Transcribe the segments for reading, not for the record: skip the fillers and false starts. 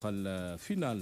xal final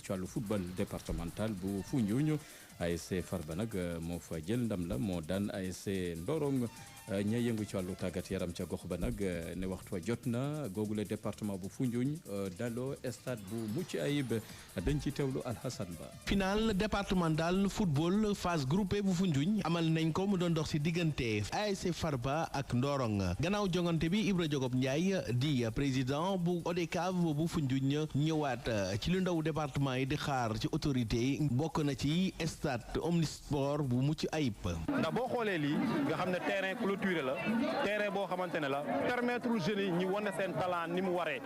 ci wàllu football départemental bu Foundiougne ASC Farba nag moo fa jël ndam la moo daan ASC Ndorong ña yëngu ci wàllu tàggat yaram ca gox ba nag ne waxtu wa jot na googule département bu Foundiougne daloo stade bu mucc ayib dañ ci teewlu Alhassane Ba. final départemental football phase groupée bu Foundiougne amal nañ ko mu doon dox ci diggante ASC Farba ak Ndorong gannaaw jongante bi Ibra Jogob Ndiaye di président bu ODCAV bu Foundiougne ñëwaat ci lu ndaw département yi di xaar ci autorité yi bokk na ci stade omnisport bu mucc ayib. ndax boo xoolee lii nga xam ne terrain clôturé la terrain boo xamante ne la permettre jeunes yi ñu wane seen talent ni mu waree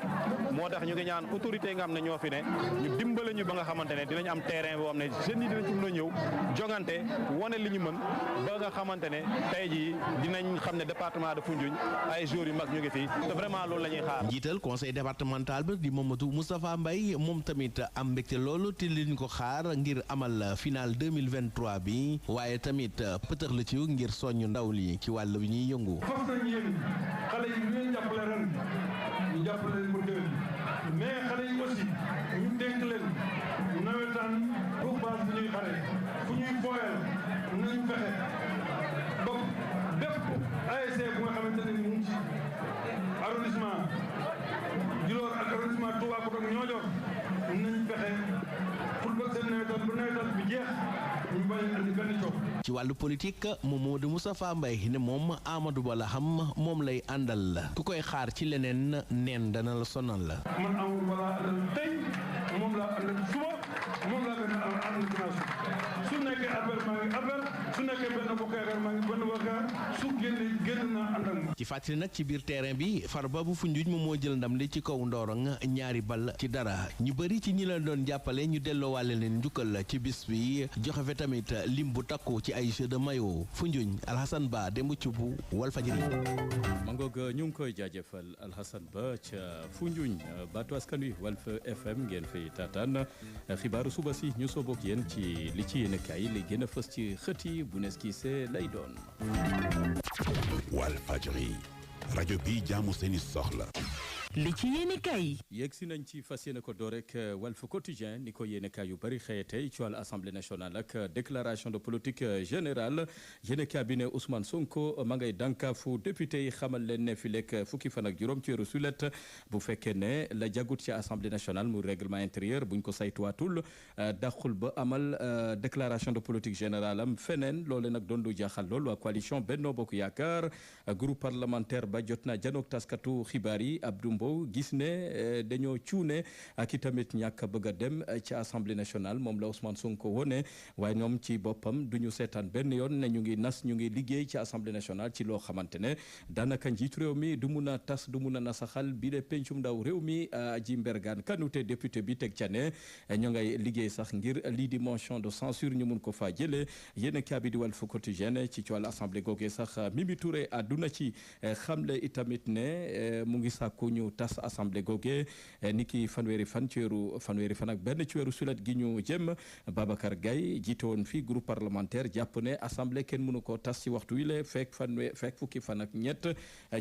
moo tax ñu ngi ñaan autorité yi nga xam ne ñoo fi ne ñu dimbale ñu ba nga xamante ne dinañ am terrain boo xam ne jeunes yi dinañ ci mën a ñëw jongante wane li ñu mën ba nga xamante ne tey jii dinañ xam ne département de Foundiougne ay joueurs yu mag ñu ngi fi te vraiment loolu la ñuy xaar. njiital conseil départemental bi di Mamadou Moustapha Mbaye moom tamit am mbégte loolu te liñ ko xaar ngir amal final 2023 bi waaye tamit pëtëx la ci ngir soññ ndaw li ci wàll bi ñuy yëngu. fas nañ yéen xale yi ñu leen jàppale ren ñu jàppale leen ko déwén mais xale yi aussi ñu dénk leen nawetaan gox base bu ñuy xare fu ñuy fooyal nañ fexe ba bépp ASC bu nga xamante ne mu ngi ci arrondissement Djilor ak arrondissement Toubacouta ak Niodior nañ fexe football seen nawetaan bu nawetaan bi jeex ñu bañ a andi benn coow. ci wàllu politique Mamadou Moustapha Mbaye ne moom Amadou Ba la xam moom lay àndal ku koy xaar ci leneen neen dana la sonal la. man Amadou Ba laa àndal tey moom laa àndal suba moom laa gën a àndal ginnaaw su nekkee affaire maa ngi affaire su nekkee benn bokk yaakaar maa ngi benn bokk yaakaar su génn naa àndal ma. ci fàttali nag ci biir terrain bi Farba bu Foundiougne moom moo jël ndam li ci kaw Ndorong ñaari bal ci dara ñu bëri ci ñi la doon jàppale ñu delloowaale leen njukkal ci bis bi joxe fe tamit lim bu takku ci ay jeux de maillot Foundiougne Alhassane Ba Demba Thioub Walfadjri. mangoog ñu ngi koy jaajëfal Alhassane Ba ca Foundiougne baatu askan wi Walf FM ngeen fay taataan xibaaru suba si ñu soo bokk yéen ci li ci yéen kaay li gën a fës ci xët yi bu nes ki see lay doon. Walfadjri rajo bi jaamu seeni soxla. li ci yéenekaay yegg si nañ ci fas yéene ko door rek Walf Quotidien ni ko yéenekaay yu bëri xëye tey ci wàllu assemblée nationale ak déclaration de politique générale yéenekaay bi ne Ousmane Sonko ma ngay dànkaafu député yi xamal leen ne fi lekk fukki fan ak juróom ci weeru sulet bu fekkee ne la jagut ci assemblée nationale mu règlement intérieur buñ ko saytuwaatul dàqul ba amal déclaration de politique générale am feneen loole nag doon du jaaxal lool waa coalition Benno Bokk Yaakaar groupe parlementaire ba jot na janook taskatu xibaar yi Abdou Mbow gis ne dañoo cuune ak i tamit ñàkk a bëgg a dem ci assemblée nationale moom la Ousmane Sonko wone waaye ñoom ci boppam du ñu seetaan benn yoon ne ñu ngi liggéey ci assemblée nationale ci loo xamante ne daanaka njiitu réew mi du mun a tas du mun a nasaxal bi de pencum ndaw réew mi Aji Mbergane Kanouté député bi teg ca ne ñu ngay liggéey sax ngir lii di motion de censure ñu mun ko faa jëlee yéen kaabi di Walf Quotidien ci wàllu assemblée googee sax Mimi Touré àdduna ci xamle itamit ne mu ngi sàkku ñu tas assemblée goge ni ki fanweeri fan ak benn ci weeru sulet gi ñu jëm Babacar Gaye jiite woon fii groupe parlementaire jàpp ne assemblée kenn mënu ko tas ci waxtu wi le fekk fukki fan ak ñett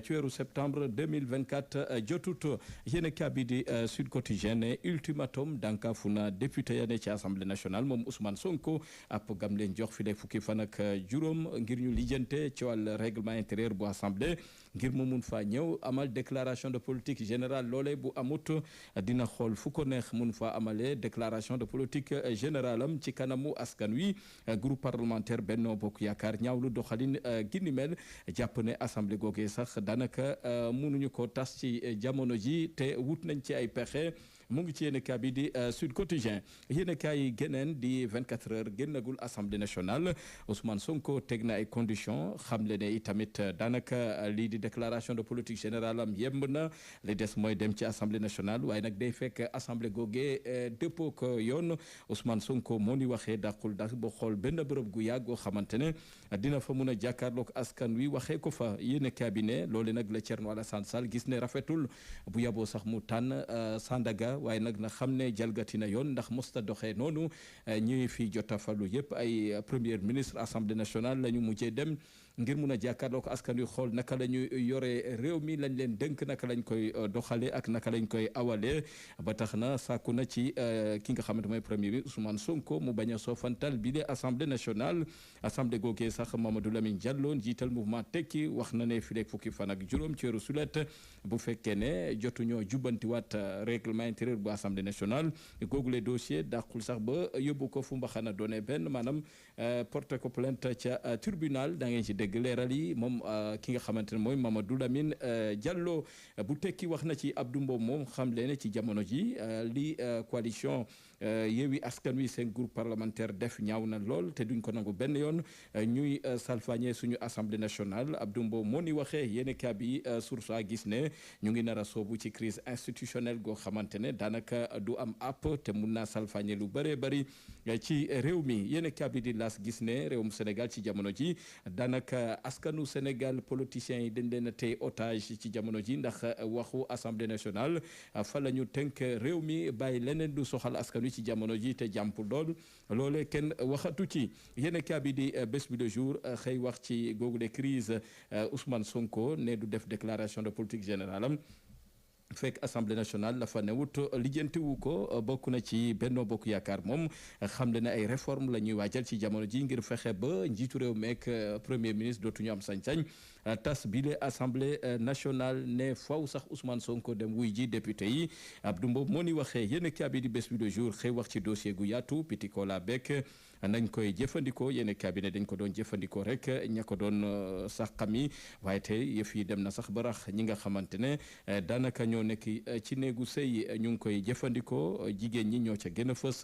ci weeru septembre 2024 jotut yéen kabi di Sud Quotidien ne ultimatum dànkaafu na député ya ne ci assemblée nationale moom Ousmane Sonko ab gam leen jox fi le fukki fan ak juróom ngir ñu lijjante ci wàll règlement intérieur bu assemblée ngir mu mun faa ñëw amal déclaration de politique générale loolee bu amut dina xool fu ko neex mun fa amalee déclaration de politique générale am ci kanamu askan wi groupe parlementaire Benno Bokk Yaakaar ñaawlu doxalin gi ni mel jàpp ne assemblée googee sax daanaka mënuñu ko tas ci jamono ji te wut nañ ci ay pexe mu ngi ci yéen kaay bi di Sud Quotidien yéen kaay geneen di 24 heures génnagul assemblée nationale Ousmane Sonko teg na ay conditions xamle ne itamit daanaka lii di déclaration de politique générale am yemb na li des mooy dem ci assemblée nationale waaye nag day fekk assemblée googee dëppoo ko yoon Ousmane Sonko moo ni waxee dàqul ba xool benn bërëb gu yàgg goo xamante ne dina fa mun a jàkkaarloog askan wi waxee ko fa yéen cabinet loole nag la Thierno Alassane Sall gis ne rafetul bu yaboo sax mu tànn Sandaga waaye nag na xam ne jalgati na yoon ndax mosta doxee noonu ñi fi jota falu yëpp ay premier ministre assemblée nationale la ñu mujjee dem ngir mun a jàkkaarloo ko askan wi xool naka la ñu yore réew mi lañ leen dënk naka lañ koy doxale ak naka lañ koy awale ba tax na sàkku na ci ki nga xamante mooy premier bi Ousmane Sonko mu bañ a soofantal bi de assemblée nationale assemblée googee sax Mamadou Lamine Diallo njiital mouvement tekki wax na ne fileeg fukki fan ak juróom ci weeru sulet bu fekkee ne jotuñoo jubbantiwaat règlement intérieur bu assemblée nationale googule dossier dàqul sax ba yóbbu ko fu mbaxana doone benn maanaam porté ko plainte ca tribunal da ngeen ci dégg leeral yi moom ki nga xamante ne mooy Mamadou Lamine Diallo bu tekki wax na ci Abdou Mbow moom xam leen ci jamono ji li coalition Yewwi Askan Wi seen groupe parlementaire def ñaaw na lool te duñ ko nangu benn yoon ñuy salfañe suñu assemblée nationale Abdou Mbow moo ni waxee yéen kaa bi source a gis ne ñu ngi nar a soobu ci crise institutionnelle goo xamante ne daanaka du am app te mun naa salfañe lu bëree bëri ci réew mi yéen kaa bi di las gis ne réewum Sénégal ci jamono ji daanaka askanu Sénégal politiciens yi dañ leen a tey otage ci jamono ji ndax waxu assemblée nationale fa la ñu tënk réew mi bàyyi leneen du soxal askan wi ci jamono ji te jàmp lool loole kenn waxatu ci yéen kaa bi di bés bi le jour xëy wax ci googu de crise Ousmane Sonko ne du def déclaration de politique générale am fekk assemblée nationale la fa newut lijjantiwu ko bokk na ci Benno Bokk Yaakaar moom xam le ne ay réforme la ñuy waajal ci jamono ji ngir fexe ba njiitu réew meek premier ministre dootuñu am sañ-sañ tas bile assemblée nationale ne faw sax Ousmane Sonko dem wuy ji député yi Abdou Mbow moo ni waxee yéen kaabi di bés bi le jour xëy wax ci dossier gu yaatu pitikola bekk nañ koy jëfandikoo yéen cabinet dañ ko doon jëfandikoo rek ña ko doon sax xami waaye te yëf yi dem na sax ba rax ñi nga xamante ne daanaka ñoo nekk ci néegu sëy ñu ngi koy jëfandikoo jigéen ñi ñoo ca gën a fës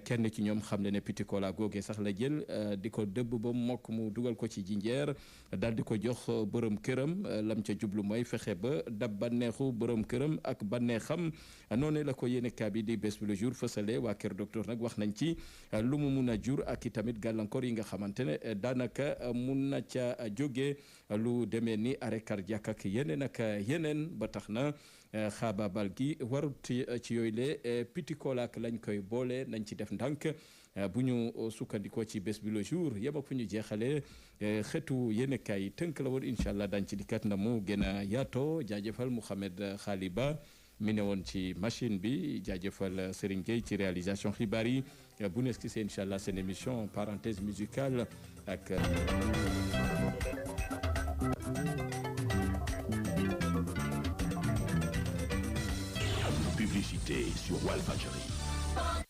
kenn ci ñoom xam le ne pitikola googee sax la jël di ko dëbb ba mokk mu dugal ko ci jinjeer daal di ko jox borom këram lam ca jublu mooy fexe ba dab banneexu borom këram ak banneexam noonu la ko yéen cabinet di bés bi le jour fësale waa kër docteur nag wax nañ ci lu mu mun a jur ak i tamit gàllankoor yi nga xamante ne daanaka mun na ca jóge lu demee ni arrêt cardiaque ak yeneen ak yeneen ba tax na xaabaabal gi warut ci yooyu le pitikoolaak lañ koy boole nañ ci def ndànk bu ñu sukkandikoo ci bés bi le jour yem ak fu ñu jeexalee xeetu yéen kay tënk la woon incha allah dañ ci dikkat na mu gën a yaatoo jaajëfal Mouhamed Khali Ba mi ne woon ci machine bi jaajëfal Serigne Gueye ci réalisation xibaar yi bu nekk ci incha allah seen émission parenthèse musicale ak. Publicité sur Walfadjri.